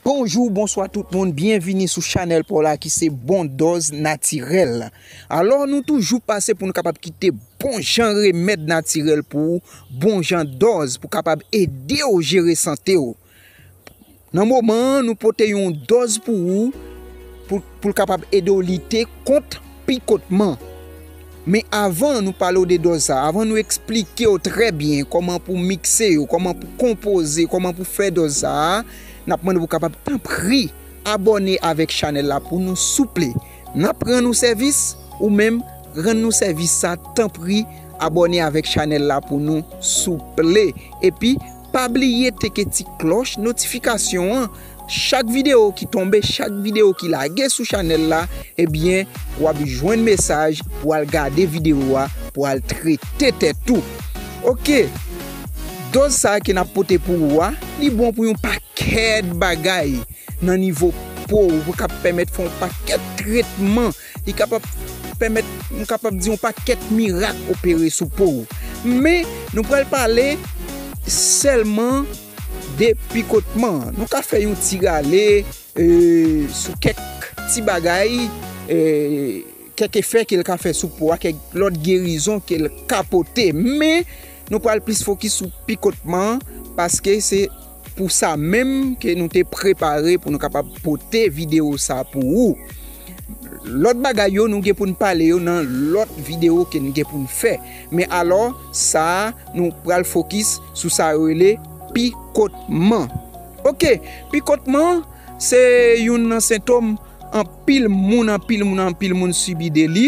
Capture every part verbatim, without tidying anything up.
Bonjou, bonswa tout moun, byenvini sou chanèl pa w la ki se Bon Dòz Natirèl. Alò, nou toujou pase pou nou kapab kite bon jan remèd natirèl pou ou, bon jan dòz pou kapab ede w jere sante w. Nan moman an, nou pote yon dòz pou ou, pou, pou l kapab ede w lite kont pikotman. Men avan nou pale w de dòz sa, avan nou eksplike w trè byen kòman pou mikse yo, kòman pou konpoze, kòman pou fè dòz sa a, n ap mande w pou kapab tanpri abòne avèk chanèl la pou nou souple. N ap rann ou sèvis, ou menm rann nou sèvis sa, tanpri abòne avèk chanèl la pou nou souple. Epi pa bliye teke ti klòch notifikasyon an. Chak videyo ki tonbe, chak videyo ki lage sou chanèl la, ebyen, w ap jwenn mesaj pou al gade videyo a, pou al trete tèt ou. Oke, dòz sa a ke n ap pote pou ou a, li bon pou yon pakèt bagay nan nivo po ou, pou kab pèmèt fè yon pakèt tretman. Li kapab pèmèt, m kapab di, yon pakèt mirak opere sou po ou. Men, nou pral pale sèlman de pikotman. Nou ka fè yon ti rale, e, sou kèk ti bagay, e, kèk efè ke l ka fè sou po a, kèk lòt gerizon ke l ka pote. Men, nou pral plis fokis sou pikotman, paske se pou sa menm ke nou te prepare pou nou kapab pote videyo sa pou ou. Lòt bagay yo, nou gen pou n pale yo nan lòt videyo ke n gen pou n fè. Men alò, sa a, nou pral fokis sou sa yo rele pikotman. Oke, pikotman, se youn nan sentòm anpil moun, anpil moun, anpil moun sibi de li,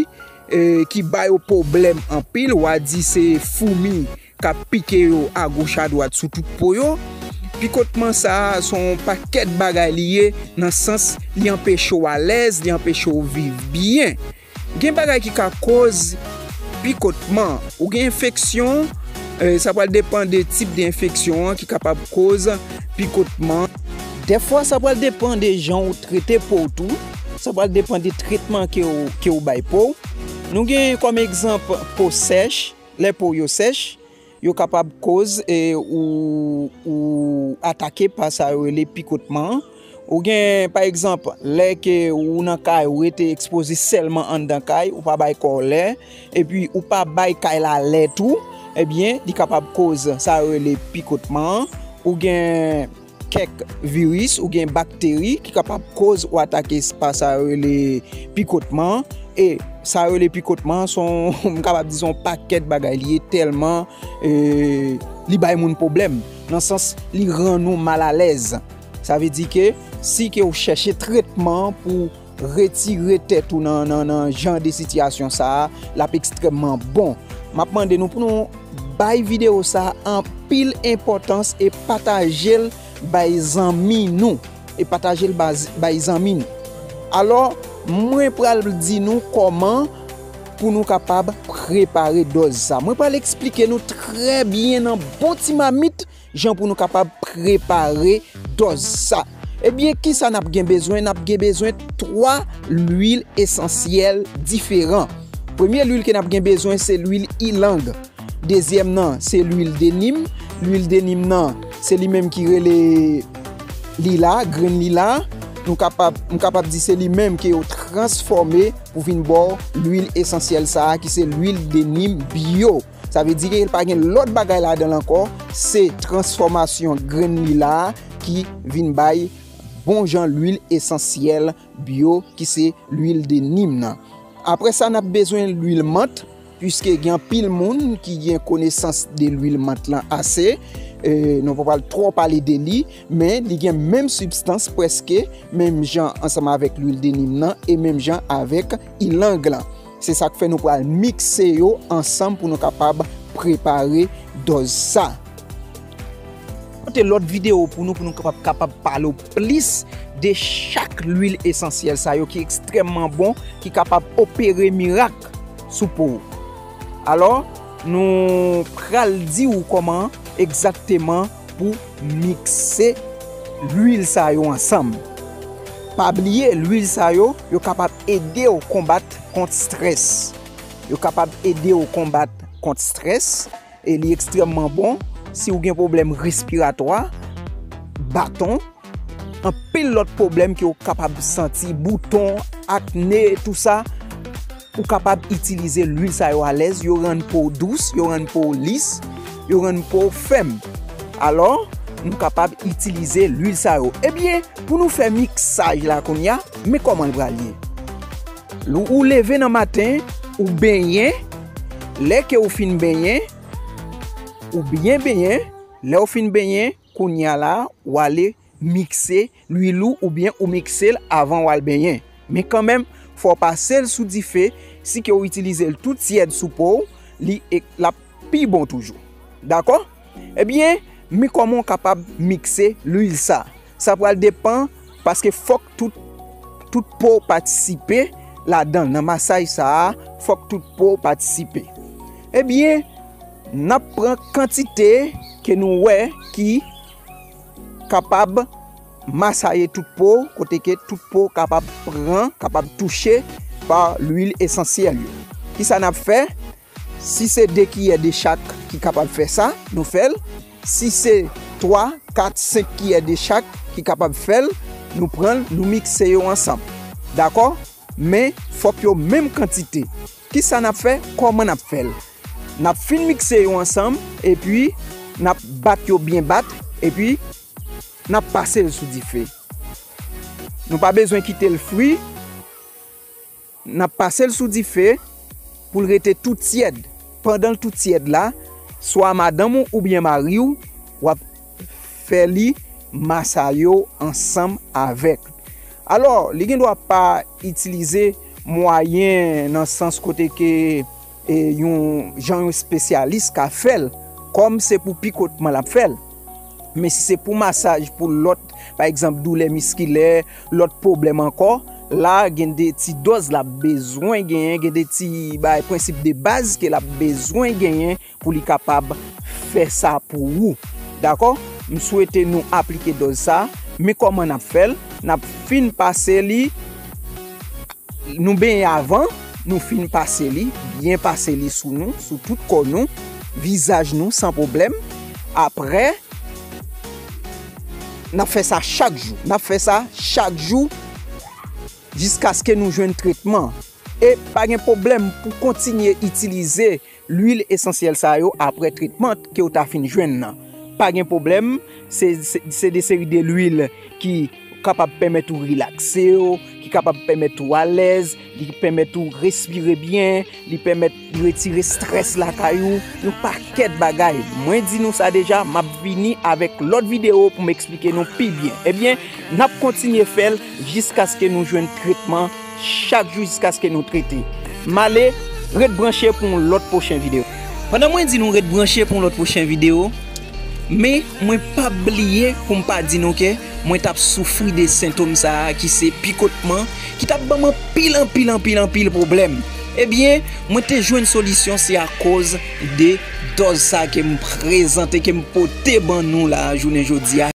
e, ki ba yo pwoblèm anpil. W a di se foumi k ap pike yo agoch adwat sou tout po yo. Pikotman sa a, se yon pakèt bagay li ye, nan sans li anpeche w alèz, li anpeche w viv byen. Gen bagay ki ka koz pikotman. Ou gen enfeksyon, e, sa pral depann de tip de enfeksyon an ki kapab koz pikotman. Dèfwa, sa pral depann de jan ou trete po w tou. Sa pral depann de tretman ke w, ke w bay po w. Nou gen kòm egzanp po sèch. Lè po w yo sèch, yo kapab koz, e, ou, ou atake pa sa yo rele pikotman an. Ou gen, pa egzanp, lè ke ou nan kay, ou rete ekspoze sèlman anndan kay, ou pa bay kò w lè, epi ou pa bay kay la lè tou, ebyen, li kapab koz sa yo rele pikotman an. Ou gen kèk viris oubyen bakteri ki kapab koz ou atake pa sa yo rele pikotman. E sa yo rele pikotman, se yon, m kapab di se yon pakèt bagay li ye, tèlman, e, li bay moun pwoblèm, nan sans li rann ou malalèz. Sa vle di ke si ke w chèche tretman pou retire tèt ou nan, nan, nan jan de sitiyasyon sa a, l ap ekstrèmman bon. M ap mande nou pou nou bay videyo sa a anpil enpòtans e pataje l bay zanmi nou. E pataje l baz-, bay zanmi nou. Alò, mwen pral di nou kòman pou nou kapab prepare dòz sa. Mwen pral eksplike nou trè byen nan bon ti mamit jan pou nou kapab prepare dòz sa. Ebyen, kisa n ap gen bezwen? N ap gen bezwen twa lwil esansyèl diferan. Premye lwil ke n ap gen bezwen, se lwil ilang. Dezyèm nan, se lwil de nim. Lwil de nim nan, se li menm ki rele lila, grenn lila. Nou kapab, m kapab di se li menm ke yo transfòme pou vin ba w lwil esansyèl sa a, ki se lwil de nim byo. Sa vle di ke pa gen lòt bagay ladan l ankò, se transfòmasyon grenn lila a ki vin bay bon jan lwil esansyèl byo, ki se lwil de nim nan. Apre sa, n ap bezwen lwil mant, piske gen anpil moun ki gen konesans de lwil mant lan ase. E, nou pa pral twò pale de li, men li gen menm sibstans prèske, menm jan ansanm avèk lwil de nim nan e menm jan avèk ilang lan. Se sa k fè nou pral mikse yo ansanm pou nou kapab prepare dòz sa. Pote lòt videyo pou nou, pou nou kapab, kapab pale w plis de chak lwil esansyèl sa yo ki ekstrèmman bon, ki kapab opere mirak sou po w. Alò, nou pral di w kòman egzakteman pou mikse lwil sa yo ansanm. Pa bliye, lwil sa yo, yo kapab ede w konbat kont strès. Yo kapab ede w konbat kont strès, e li ekstrèmman bon si w gen pwoblèm respiratwa, baton, anpil lòt pwoblèm ke w kapab santi, bouton, akne, tou sa, ou kapab itilize lwil sa yo alèz, yo rann po w dous, yo rann po w lis, yo rann po w fèm. Alò, nou kapab itilize lwil sa yo. Ebyen, pou nou fè miksaj la kounye a, men kòman l pral ye. Lè ou leve nan maten, ou benyen, lè ke ou fin benyen, ou byen benyen, lè ou fin benyen, kounye a la, w ale mikse lwil ou oubyen ou mikse l avan w al benyen. Men kanmenm, fò w pase l sou dife, si ke w itilize l tou tyèd sou po w, li e, l ap pi bon toujou. Dakò? Ebyen, men kòman w kapab mikse lwil sa. Sa pral depann, paske fòk tout, tout po patisipe ladan l. Nan masaj sa a, fòk tout po patisipe. Ebyen, n ap pran kantite ke nou wè ki kapab masaye tout po, kote ke tout po kapab pran, kapab touche pa lwil esansyèl yo. Kisa n ap fè? Si se de kiyè de chak ki kapab fè sa, nou fè l. Si se twa, kat, senk kiyè de chak ki kapab fè l, nou pran l, nou mikse yo ansanm. Dakò? Men, fòk yo menm kantite. Kisa n ap fè? Kòman n ap fè l? N ap fin mikse yo ansanm, epi n ap bat yo byen bat, epi n ap pase l sou dife. Nou pa bezwen kite l fri. N ap pase l sou dife pou l rete tou tyèd. Pandan l tou tyèd la, swa madanm ou oubyen mari w, w ap fè li masay yo ansanm avèk. Alò, li gen dwa pa itilize mwayen nan sans kote ke, e, yon jan yon espesyalis ka fè l, kòm se pou pikotman l ap fè l. Men si se pou masaj, pou lòt, pa egzanp, doulè miskilè, lòt pwoblèm ankò, la gen de ti dòz l ap bezwen genyen, gen de ti bagay, prensip de baz ke l ap bezwen genyen pou li kapab fè sa pou ou. Dakò? M swete nou aplike dòz sa, men kòman n ap fè l? N ap fin pase li, nou benyen avan, nou fin pase li, byen pase li sou nou, sou tout kò nou, vizaj nou, san pwoblèm. Apre, n ap fè sa chak jou. N ap fè sa chak jou jiskaske nou jwenn tretman. E pa gen pwoblèm pou kontinye itilize lwil esansyèl sa yo apre tretman ke w ta fin jwenn nan. Pa gen pwoblèm, se, se, se de seri de lwil ki kapab pèmèt ou rilakse w, ki kapab pèmèt ou alèz, li pèmèt ou respire byen, li pèmèt retire estrès lakay ou, yon pakèt bagay. Mwen di nou sa deja, m ap vini avèk lòt videyo pou m eksplike nou pi byen. Ebyen, n ap kontinye fè l jiskaske nou jwenn tretman chak jou jiskaske nou trete. M ale, ret branche pou yon lòt pwochen videyo. Pandan mwen di nou ret branche pou yon lòt pwochen videyo, men mwen p ap bliye pou m pa di nou ke mwen t ap soufri de sentòm sa a ki se pikotman, ki t ap ban m anpil, anpil, anpil, anpil pwoblèm. Ebyen, mwen te jwenn solisyon se akoz de dòz sa ke m prezante, ke m pote ban nou la jounen jodi a.